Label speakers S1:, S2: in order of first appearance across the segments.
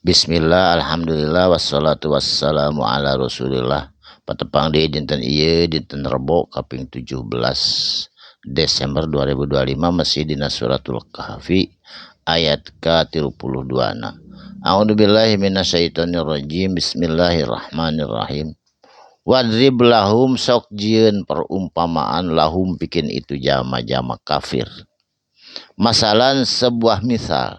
S1: Bismillah, alhamdulillah, wassalatu wassalamu ala rasulillah. Patepang deui dinten ieu, dinten Rebo kaping 17 Desember 2025, masih dina suratul Kahfi ayat ka-32 na. A'udzubillahi minasyaitonirrajim. Bismillahirrahmanirrahim. Wadrib lahum, sok jieun perumpamaan, lahum pikeun itu jalma-jalma kafir. Masalan, sebuah misal.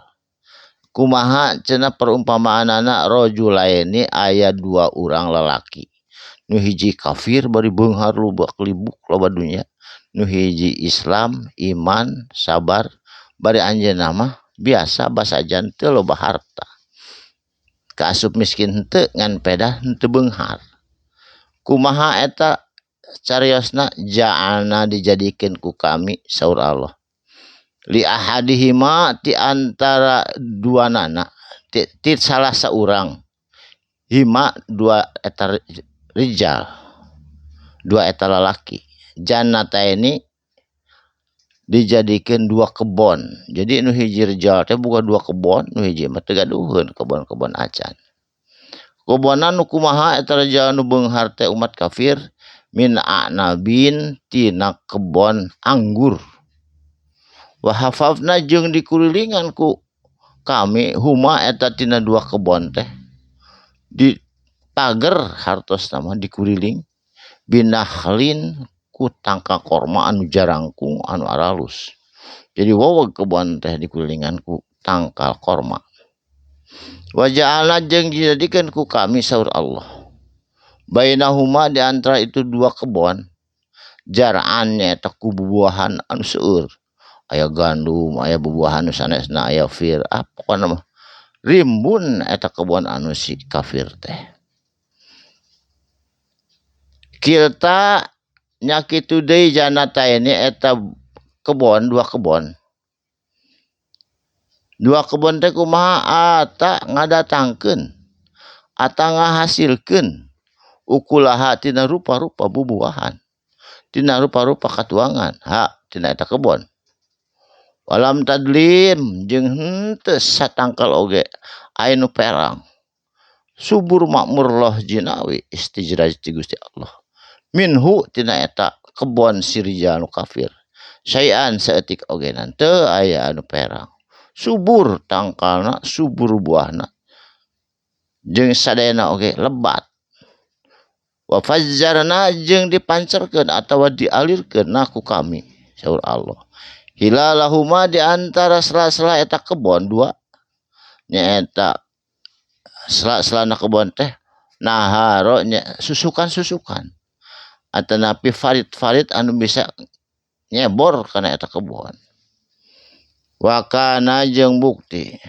S1: Kumaha cenah perumpamaanana? Rajulaini, aya dua urang lalaki, nu hiji kafir bari beunghar, lubak libuk, loba dunya, nu hiji Islam, iman, sabar, bari anjeunna mah biasa basajan, teu loba harta, kaasup miskin henteu, ngan pedah henteu beunghar. Kumaha eta cariosna? Ja'alna, dijadikeun ku kami, saur Allah, li ahadihima, ti antara dua nana, ti salah saurang, hima dua eta rijal, dua eta lalaki, jannataini, dijadikeun dua kebon. Jadi nu hiji rijal teh boga dua kebon, nu hiji mah teu gaduheun kebon-kebon acan. Kebonan nu kumaha eta rijal nu beunghar teh, umat kafir? Min a'nabin, tina kebon anggur, wa hafafna, jeung dikulilingan ku kami, huma eta tina dua kebon teh, di pager hartosna mah, dikuliling, binakhlin, ku tangkal korma anu jarangkung, anu aralus. Jadi wowog kebon teh dikulilingan ku tangkal korma. Wa ja'alna, jeung dijadikeun ku kami, saur Allah, bainahuma, di antara itu dua kebon, zar'an, nyaeta ku bubuahan anu seueur, aya gandum, aya bubuahan nu sanesna, aya fir, ah, pokona mah rimbun eta kebon anu si kafir teh. Kilta, nya kitu deui, jannataini, eta kebon, dua kebon. Dua kebon teh kumaha? Ata, ngadatangkeun ata ngahasilkeun, ukulaha, tina rupa-rupa bubuahan, tina rupa-rupa katuangan, ha tina eta kebon. Walam tadlim, jeung henteu satangkal oge aya nu perang. Subur makmur loh jinawi istijraj ti Gusti Allah. Minhu, tina eta kebon si rijal nu kafir. Syai'an, saeutik oge teu aya anu perang. Subur tangkalna, subur buahna. Jeung sadayana oge lebat. Wa fajjarna, jeung dipancerkeun atawa dialirkeun na ku kami, saur Allah. Khilalahuma, di antara sela-sela eta kebon dua, nyaeta sela-selana kebon teh, naharo, nya susukan-susukan atanapi parit-parit anu bisa nyebor kana eta kebon. Wa kana, jeung bukti,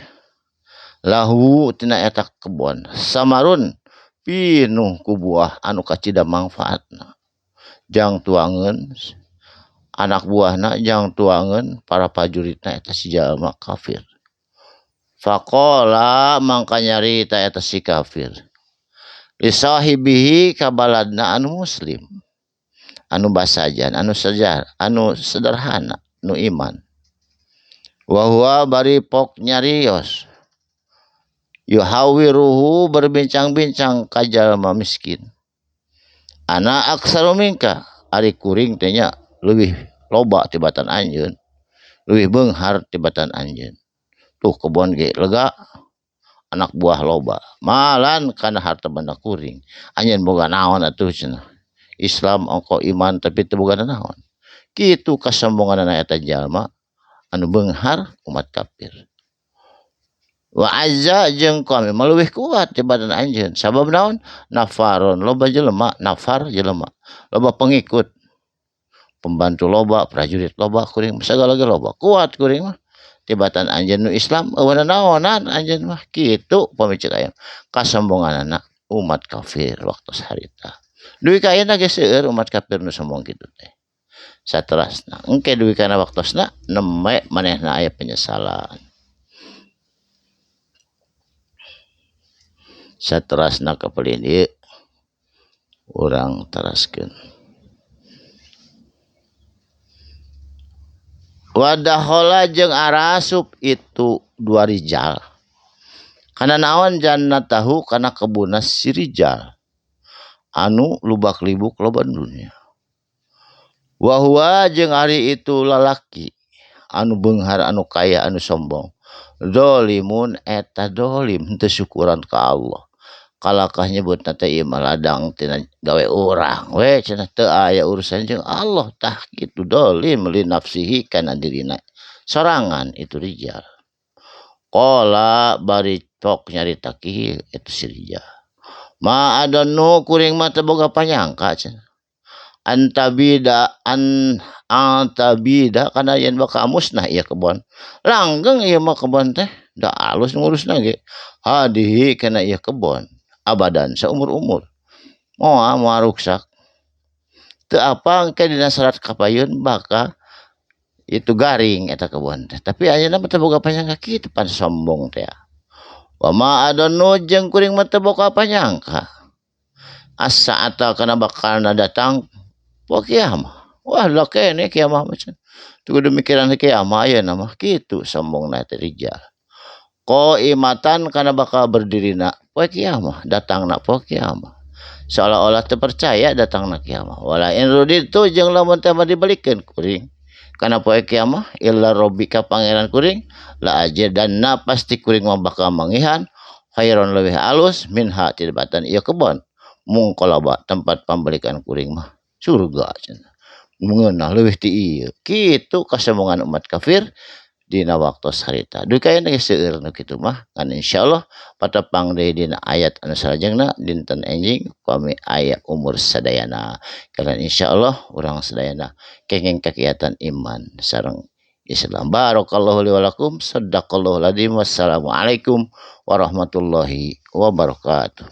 S1: lahu, tina eta kebon, samarun, pinuh ku buah anu kacida mangfaatna jang tuangeun anak buahna, jang tuangeun para prajuritna eta si jalma kafir. Faqala, mangka nyarita eta si kafir, li sahibihi, ka baladna anu muslim, anu basajan, anu sejar, anu sederhana, nu iman, wa huwa, bari pok nyarios, yuhawiruhu, berbincang-bincang ka jalma miskin, ana aktsaru minka, ari kuring teh nya leuwih loba tibatan anjeun, leuwih beunghar tibatan anjeun, tuh kebon ge lega, anak buah loba, malan, kana harta benda kuring. Anjeun boga naon atuh cenah? Islam ongko iman tapi teu boga naon. Kitu kasombonganna eta jalma anu beunghar, umat kafir. Wa azza, jeung kami mah leuwih kuat tibatan anjeun. Sabab naon? Nafaron, loba jelema, nafar jelema, loba pengikut, pembantu loba, prajurit loba, kuring sagala ge loba, kuat kuring mah tibatan anjeun nu Islam, euweuh naonan anjeun mah. Kitu pamicik aya kasombonganana umat kafir waktu harita. Dugi ka ayeuna ge seueur umat kafir nu sombong kitu teh. Saterasna engke dugi kana waktosna nembe manehna aya penyesalan. Saterasna kapelin ieu urang teraskeun. Wa dakhala, jeung arasup itu dua rijal. Kana naon jannatahu kana kebunna si Rijal anu lubak libuk loba dunya. Wa huwa jeung ari itu lalaki anu beunghar anu kaya anu sombong dolimun eta dolim teu syukuran ka Allah. Kalakah nyebutna teh ieu mah ladang tina gawe urang we cenah teu aya urusan jeung Allah tah kitu dolim li nafsihi kana dirina sorangan itu Rijal. Qala bari tok nyarita kieu itu si Rijal. Ma adonnu kuring mah teu boga panyangka cenah. Antabida an antabida kana yen bakal musnah ieu kebon. Langgeng ieu mah kebon teh da alus ngurusna ge. Hadihi kana ieu kebon abadan saumur-umur. Moal moal ruksak. Teu apa engke dina salat kapayun bakal itu garing eta kebon teh. Tapi ayeuna mah teu boga panyangka kitu pan sombong teh. Wa ma adonnu jeung kuring mah teu boga panyangka. As-saata kana bakalna datang poe kiamah. Wah lah kene kiamah mah cenah. Teu kudu mikiran kiamah ayeuna mah kitu sombongna teh Rijal. Qaimatan kana bakal berdirina poe kiamah, datangna poe kiamah. Seolah-olah teu percaya datangna kiamah. Wala in ruditu jeung lamun teh mah dibalikeun kuring kana poe kiamah illa rabbika pangeran kuring la ajidanna pasti kuring mah bakal mangihan khairon leuwih alus minha tibatan ieu kebon mungqalaba tempat pambalikan kuring mah surga cenah. Mengeunah leuwih ti ieu. Kitu kasombongan umat kafir dina waktos harita. Duh kayana geus seueur nu kitu mah ngan insyaallah patepang deui dina ayat anu salajengna dinten enjing kami aya umur sadayana. Karena insyaallah urang sadayana kenging kakiatan iman sareng Islam. Barakallahu li wa lakum, sadaqallahul adzim. Wassalamualaikum warahmatullahi wabarakatuh.